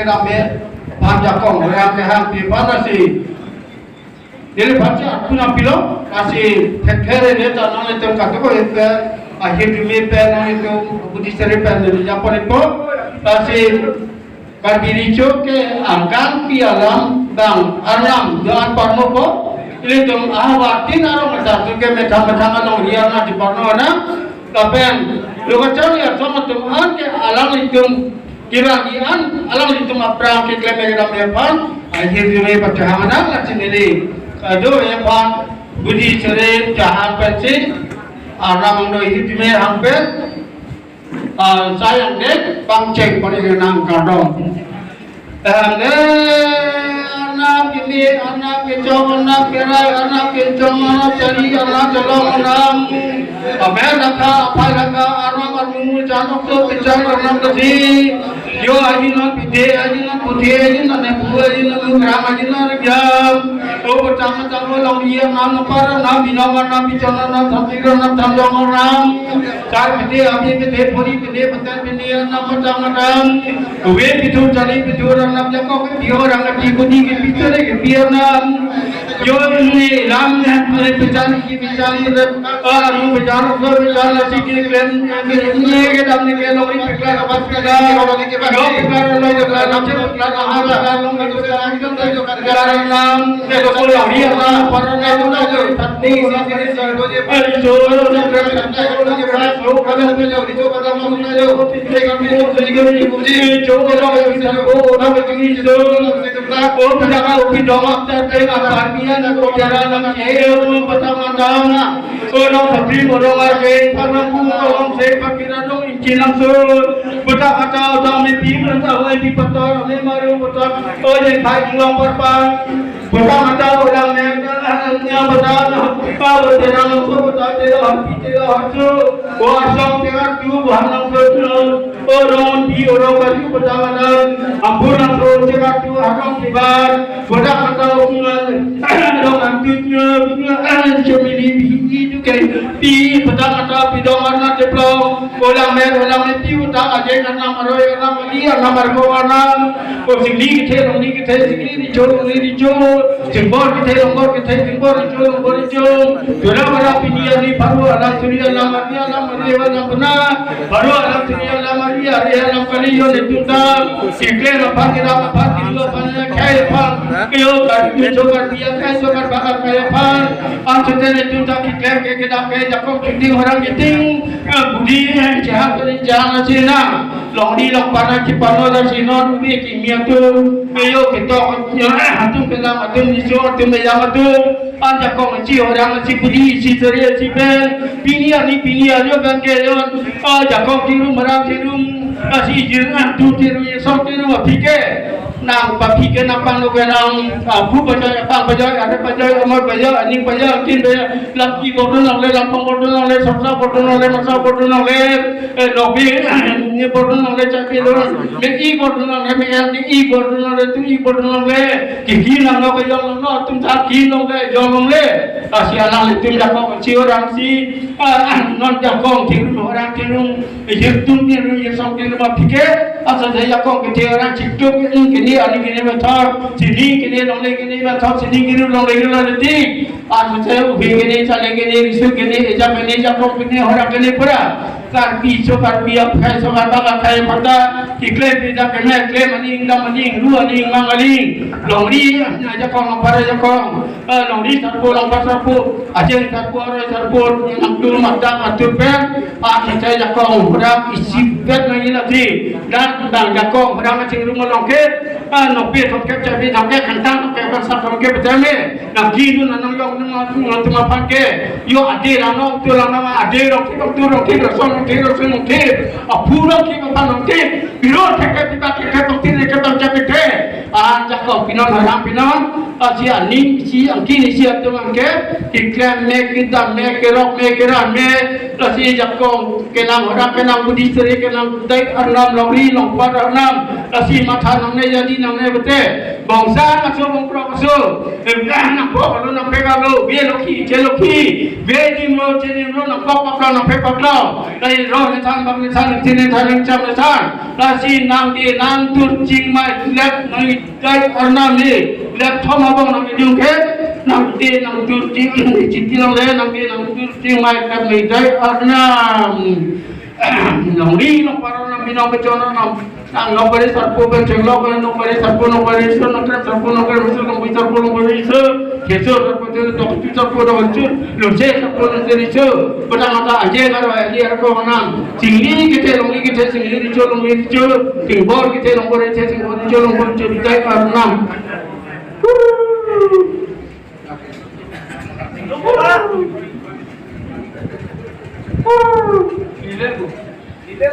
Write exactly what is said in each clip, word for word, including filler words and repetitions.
Kami pan jakong, yang kehang di pan nasi. Jadi pan si aku nampilo, nasi thekthe re ne tanang le tem katu ko itu, akhir demi pen nang itu, Buddhist pen dari Japan itu, nasi Karbi Recho ke angkang pi alam bang Arnam doan parno ko, ilitum ahawar tin arong methang ke methang methang along hiar na di parno na, lapen lo kachari asong atum an ke alanglitum kira-i an alanglitum aphrang keklem kedam aphan, akhir demi pachahang anak la chinili. Kado aphan budi chere chahang pensi, aram angno akhir demi hang pen, ah, sayang dek pangcheng pari nang kardom. Ane Arnam kimi, Arnam kechok, Arnam kerai, Arnam kechong, Arnam chari, Arnam cholong, Arnam amen rakha, aphai rakha, Arnam armu chan ok so pichan Arnam kasi. Yo aji non pide, aji non puthe, aji non nepu, aji non mukrang, aji non jam. O bachang bachang o long iya nam nopar nam binong nam bichon nam thamsik nam thamjong nam. Char pide, abi pide, pori pide, patan pide nam bachang nam. Uwe pitu chari pitu rang nam jakok ke pio rang nam di kudi ke pitu re ke pio nam. Yo ini lam yang pide pichari ki pichari re, ah, anu pichari so pichari nasi ki klem ini ke dam ni ke lori pikla kapas pikla. Yo pikla lo pikla lo pikla lo pikla lo pikla lo. Karena, eh, kalau dia lah, para namun aja, tapi ini, eh, itu, Orang Sabri orang Arjun, orang Bung, orang Sek, Pakir, orang Inci langsung. Bedak kata orang mimpi, orang tahu mimpi patah, orang maru patah. Oh, yang baik orang berpan. Bedak kata orang yang, yang bedak, kalau tidak langsung bedak, tidak hati, tidak hati. Wah, sang tidak tu, wah, langsung tu. Orang di, orang baju bedak kata, ampun langsung tidak tu, orang kibar. Bedak kata orang, orang antu, cemili, itu kan. Pi, bedak kata, pidong, anak ceplong. Olang mer, olang mer, pi utak aje karena maroi, karena mali, karena margo, karena o singli kethe, longli kethe, singli richo, longli richo, singbor kethe, longbor kethe, singbor richo, longbor richo. Dora mara pini ani paru alam suri alam mati alam mati alam bena. Paru alam suri alam mati ari alam kali yo netuta. Sikle lapan kira lapan kilo lapan kaya pan. Kyo kar kyo kar dia kaya kar bakar kaya pan. Ang sete netuta kiklem ke kedap ke jakong kiting orang kiting. Budi, eh, jahat ni jahat na sina. Longri longpar na kipano na sinon umi kimia tu. Meyo ketok, eh, atum kenam atum niso atum meyam atum. An jakong si orang si budi si seri si ben. Pini ani pini ani kan ke yon. Ah, jakong tirum marang tirum. Asi jiran tu tirum song tirum apike. Nang papi ke nang pang lo ke nang, ah, bu bajai, pang bajai, ada bajai, amor bajai, aning bajai, akin bajai, lam i bordun nang le, lam pang bordun nang le, sapsa bordun nang le, masa bordun nang le, eh, lobi, ni bordun nang le, chapi lo, me i bordun nang le, me yang di i bordun nang le, tu i bordun nang le, ki ki nang lo ke jong lo, tum ta ki nang le, jong lo le, asi alang le tum jakong si orang si, ah, non jakong tirum orang tirum. Ejir tum ni ru ye song ni ru ma pike, asa jaya kong kete orang chiktuk ni kini ani kini methot, sini kini longle kini methot, sini kini longle kini longle ti. Asa jaya ubi kini, chale kini, risu kini, eja kini, jakong kini, hora kini pura. Karbi so Karbi aphai so Karbi aphai pada, kiklem pida kene, klem ani, dam ani, ru ani, mang ani. Longri, aja kong, para jakong. Eh, longri sarpo, longpat sarpo, ajeng sarpo, aroi sarpo, nangtum madak atur pen, ah, kita jakong, orang isi bet lagi nanti, dan, dan jakong, orang kacing rumah longket, ah, nopi tongket, cabi tongket, kentang tongket, kentang tongket, betul ni, nang gidun, nang yong, nang, nang, nang, nang, nang, ke, yo, ade, nang, nong, tu, nang, nang, ade, nong, tu, nong, tu, nong, tu, nong, tu, nong, tu, nong, tu, nong, tu, apu, nong, tu, nong, tu, nong, tu, biro, tongket, kita, tongket, tongket, tongket, tongket, ah, jakong, pinon, orang pinon, Asi aning isi angkin isi atum angke, kiklem me, kidam me, kerok me, keran me, lasi jakong, kenang orang, kenang budi seri, kenang dai arnam, longri, longpat arnam, lasi matha nangne, jadi nangne bete, bongsa aso, bongkrok aso, em, nangpok alo, nangpek alo, be lokhi, che lokhi, be dim lo, che dim lo, nangpok paklo, nangpek paklo, lai ro ne than, bak ne than, tin ne than, cham ne than, Si nangke nangtur chingmai lep nang dai arnam ni lep thom abang nang idung ke nangke nangtur ching chiti longle nangke nangtur chingmai lep nang dai arnam. Nang ri nang paro nang binong kechon nang nang nang pari sarpo pen chenglok nang pari sarpo nang pari sur nang krem sarpo nang krem sur nang pari sarpo nang pari sur kesur sarpo sur dok chu sarpo dok chu lose sarpo lose ri chu pedang ata aje karo aje arko nang chingli kete longli kete chingli ri chu longli ri chu chingbor kete longbor ri chu chingbor ri chu longbor ri chu dai arnam.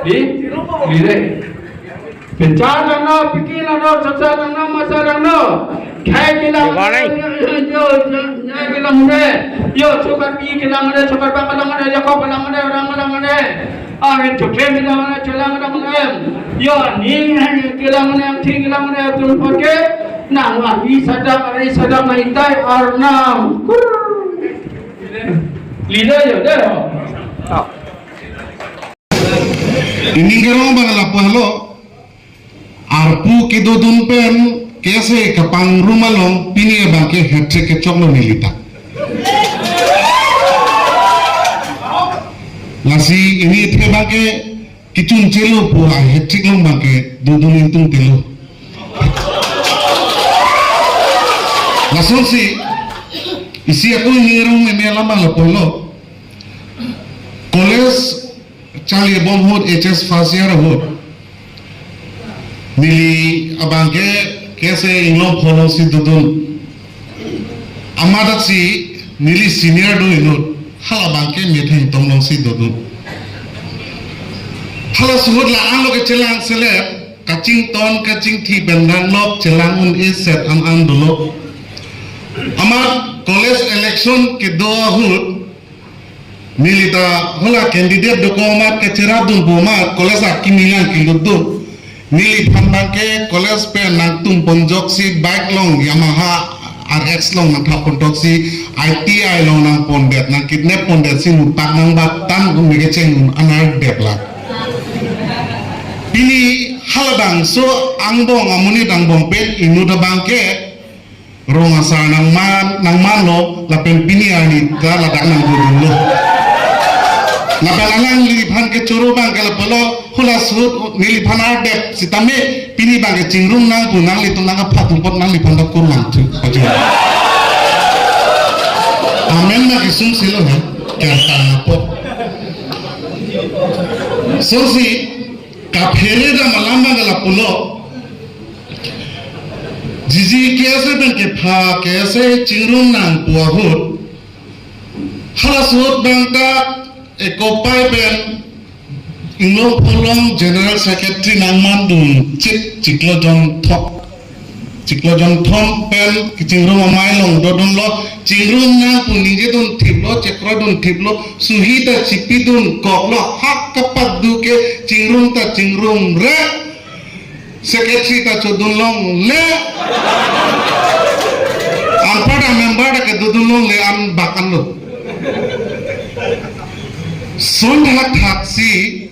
Di? Di deh. Pencar nang no, piki nang no, sasa nang no, masa nang no. Khai kelang. Good morning. Yo, yo, yo, yo, kelang ne. Yo, sokar pi kelang ne, sokar ba kelang ne, Jakob kelang ne, orang kelang ne. Arin chokre kelang ne, chelang kelang ne. Yo, ni kelang ne, thing kelang ne, tun pakai. Nang ari sadang, ari sadang nang itai arnam. Lida yo, deh ho. Ining kerong abang lapu halo, arpu kedodun pen, kese kapangrum along, pini abang ke hat-trick kechoklo nelita. Lasi ini the abang ke kechun chelo pu a hat-trick along abang ke dodun ingtung telo. Lasonsi, isi ako ini rong meme lama lapu halo. College charlibom ahut H S first year ahut. Neli abang ke kese inglong pholong si dodun. Amat si neli senior do inut. Hala abang ke metheng tong long si dodun. Hala suhut la-an lo kechelang selep kachington kachingthi pen rang lok chelang un-e set an an dolo. Amat college election kedo ahut nelita hala candidate dokok amat kacherap dun pu amat college akimi lang kelut dun. Neliphan abang ke college pen nangtum ponjok si bike along Yamaha R X along nangthap pontok si I T I along nangpondet nang kidnap pondet si mutak nang batan un mekecheng un anar dep la. Pini halabangso angbong amonit angbong pen inut abang ke rong asar nangman, nangmanlo, lapen pini arni ta ladak nangdodunlo. Lapen alangliphan kechoro abang ke lapulo, hula suhut neliphan ardep sitame, pini abang ke chingrum nang pu nanglitum nangkaphatum apot nangliphan ta kurlang thu, pajor. Amen na kisung silo he, kerta apot. Sonsi, kaphere dam alam abang ke lapulo, Jiji kese pen kepha kese chingrum nang pu ahut. Hala suhut abang ta ekopai pen inglong pholong general secretary nangman dun chit chiklo jonthom. Chiklo jonthom pen kachingrum amei along dodunlo chingrum nang pu ningje dun thiplo chekroi dun thiplo suhi ta chipi dun koklo hak kapat du ke chingrum ta chingrum re. Secretary ta chodun longle. Anparta member ta kedodun longle an bak anlo. Son thakthak si.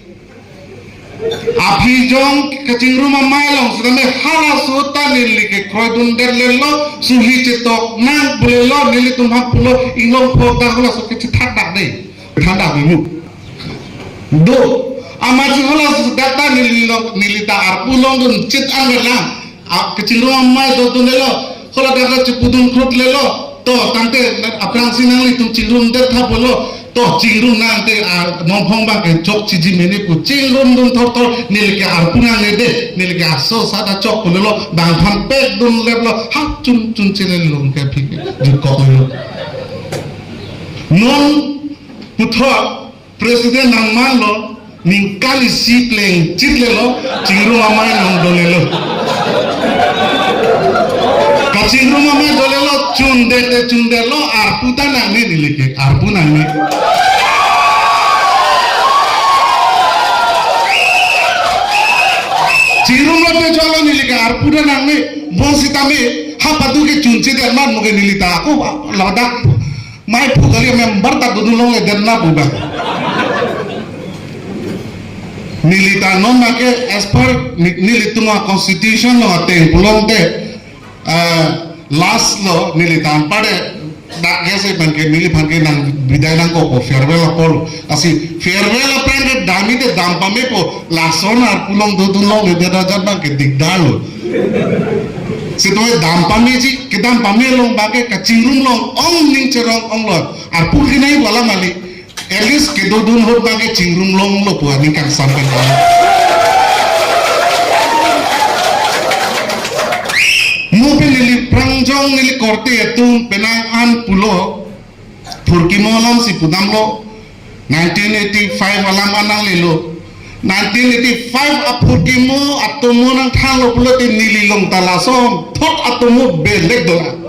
Aphi jong kachingrum amei along sitame hala suhut ta neli kekroi dundet lelo suhi chetok nang pu lelo nelitum hap pulo inglong phok ta hala suhut kechethak dak dei. Than dak dei mu. Do, amat si hala suhut ta neli long, neli ta arpu longdun chit an lang. A, kachingrum amei dodun lelo. Hala dak ta chepudun krut lelo. To, tangte aphrang si nanglitum chingrum det tha pulo. To, chingrum nangte, a, nongphong abang ke chok chiji mene pu. Chingrum dun thor thor, neli ke arpu nangne dei. Neli ke aso sa ta chok pu lelo. Bang phan pek dun leplo. Ha chun chun chele lelo ke phik. Jukok lelo. Non puthot President nangmanlo, ningkan isi pleng chit lelo, chingrum amei nang do lelo. Kachingrum amei do lelo, chundet te chundet lo, arpu ta nangne neli ke, arpu nangne. Chingrum lote cholo neli ke, arpu ta nangne, bonsitame, ha patu ke chunche te man mo ke neli ta, ako, ladak. Mei phu kali member ta dodun longledet na pu ba. Neli ta non abangke as per ni-, nelitum a constitution along ateng pulote, eh, last lo neli ta anpar de dak ke si abangke neli abangke nang bidai nangkokpo farewell apor. Lasi farewell aphrang ke dam-i te dam pamepo, lason arpu along dodun longle te ajat abangke dikdar lo. Sitame dam pameji, kedam pame along abangke kachingrum long ong, ning cherong onglo. Arpu kinai wala mali. At least kedodun ahut abangke chingrum longlo pu aning kangsam pen kali. Mo pen neli prangjong neli korte atum penang an pulo, phurkimo alam si pudamlo, nineteen eighty-five alam an nanglelo. Nineteen eighty-five aphurkimo atomo nangthanlo pulote neli along ta lason thot atomo belek dolang.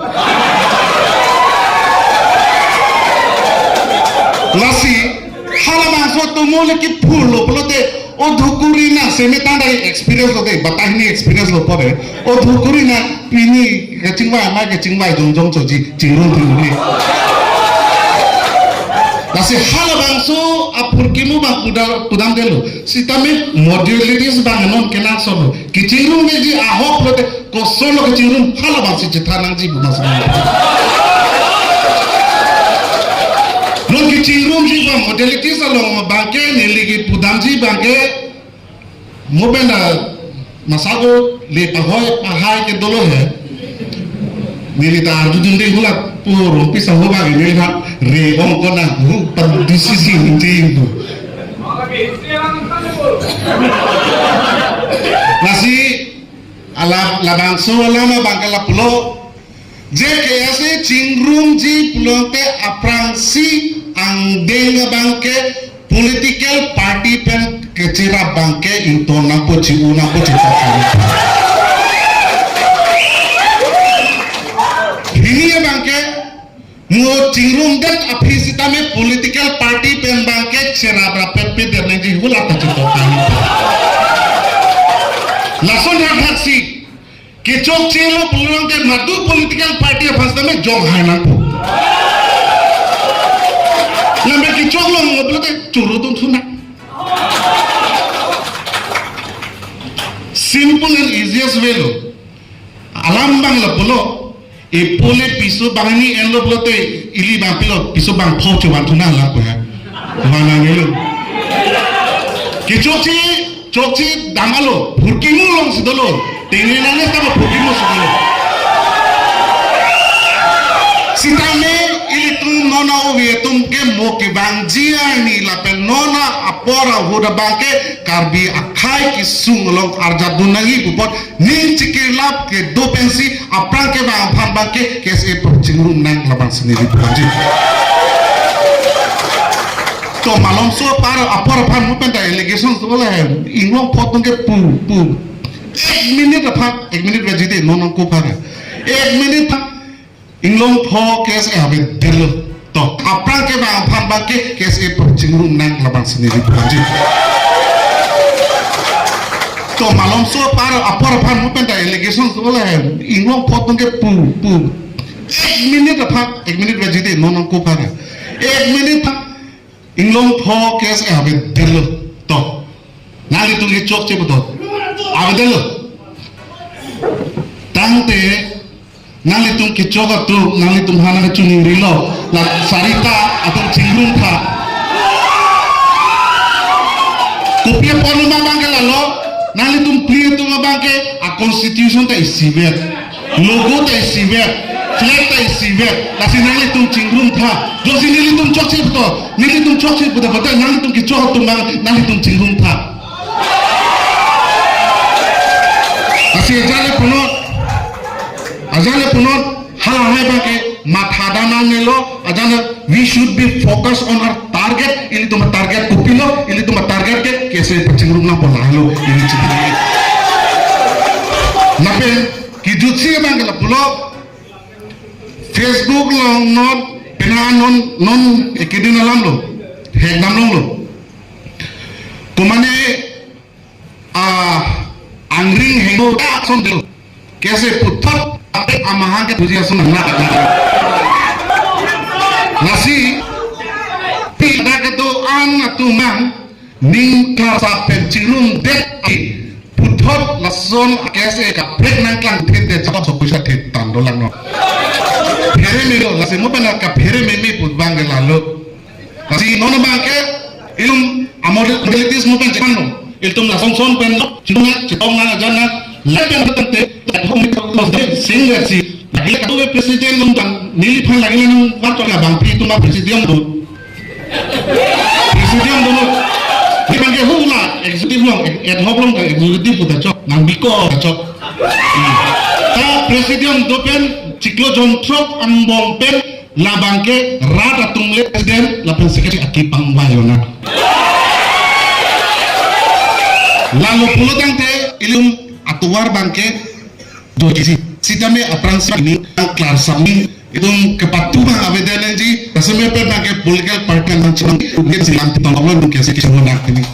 Lasi halabangso atomo le kiphurlo pulote o dhukuri nang semetang dari experience lo de, batahini experience lo pore. O dhukuri nang pini kachingvai, mai kachingvai jongjong choji chingrum thingri. Lasi halabangso aphurkimo abang pudam, pudamdetlo. Sitame modalities abang non kenangsotlo. Kachingrum meji ahok pulote kosonlo kachingrum, halabangsi chethan nangji pu mas. Non kachingrumji abang modalities along abangke neli kipudamji abangke mo pen ta masako le pahoi pahai ke dolo he. Neli ta arjudunde hula pu Rongpi saho abang neli ha re ong kona hu pan D C C ningting tu. Lasi alap labangso alam abangke lapulo. Je K S A chingrumji pulote aphrangsi angdeng abangke political party pen kecherap abangke ington nangpo, chi-u nangpo, chitok nangpo. Hini abangke mo chingrumdet aphi sitame political party pen abangke cherap rapet pedet nangji hula ta chitok nangpo. Lason hadak si kechokchelo pulote madu political party aphan sitame jonghai nangpo. Lambe kechok long pulote churu tung thuna. Simple and easiest way lo. Alam abang lapulo. Epule piso banghini enlo pulote ili abang pilo, piso bangpho chevan thuna lapu ya. Mana nilo. Kechokche, chokche damlo, phurkimo alongsi dolo. Tene nangnya tama phurkimo si dolo. Sitame ilitum non a-ove atum ke mo kevangji arni lapen non apor ahut abangke Karbi akhei kesung along arjapdun nangji pu apot ning chikirlap kedo pensi aphrang kevang aphan abangke K S A apor chingrum nang labangsi neli pudamji. To malomso apor aphan mo pen ta allegation so le inglong pho atum ke pu pu. Ek minute aphan, ek minute vajite non nangkok aphan. Ek minute aphan. Inglong pho K S A avedetlo. To, aphrang kevang aphan abangke K S A apor chingrum nang labangsi neli pudamji. To malomso apor aphan mo pen ta allegation so le inglong pho atum ke pu pu. Ek minute aphan, ek minute vajite non nangkok aphan. Ek minute aphan. Inglong pho K S A avedetlo. To. Nanglitum kechokche pu to. Avedetlo. Tangte nanglitum kechok atum, nanglitum aphan nangkachiningrilo. La Sarita atum chingrum tha. Kopi apotlo ma abangke lalo. Nanglitum phli atum abangke a-constitution ta isivet. Logo ta isivet, flag ta isivet, lasi nanglitum chingrum tha. Joksi nelitum chokche pu to, nelitum chokche pu to, pada nanglitum kechok atum abang, nanglitum chingrum tha. Lasi ajat le punot, ajat le punot, halahai abangke matha dam nangnelo, ajat le we should be focused on our target, ilitum target kopilo, ilitum target ke K S A apor chingrum nangpo lahelo, ili chingrum. Lapen, kejutsi abangke lapulo, Facebook along non, penang non, non ekedin alam lo, hekdam longlo. Komane, ah, angring hengno ta ason delo. K S A puthot, ape amahang ke puji ason na. Lasi, pi ada kedo-an atum abang, ning klar sa pen chirumdet ati puthot lason a-K S A kaprek nangklangthe te chakot so puisa the tan dolang non. Phere meme lo, lasi mo pen kaphere meme pu abang ke lalo. Lasi non abang ke ilum a-model-, modalities mo pen chekan lo. Ilitum lason son pen lo, chidunga, chitong na, ajan na, lapen tante, at home, sing si. Lagi kado ke president nung tang, neliphan lagi nang warto la bang pi tuma presidium do. Presidium do no. Di bang ke hula, executive long, ad hoc long, executive puta chok, nang biko ta chok. Hmm. Ta presidium do pen, chiklo jon throk angbong pen, labang ke rat atum le president, lapen secretary aki pangvai lo na. Lalo pulo tangte, ilum atovar bang ke, do kisi, sitame aphrang si ini ang klar sami, itum kepatu bang avedan ji, kaseme pe bang ke political party nang chunang, ugen silang pitong awal mungkin si kisah nak ini.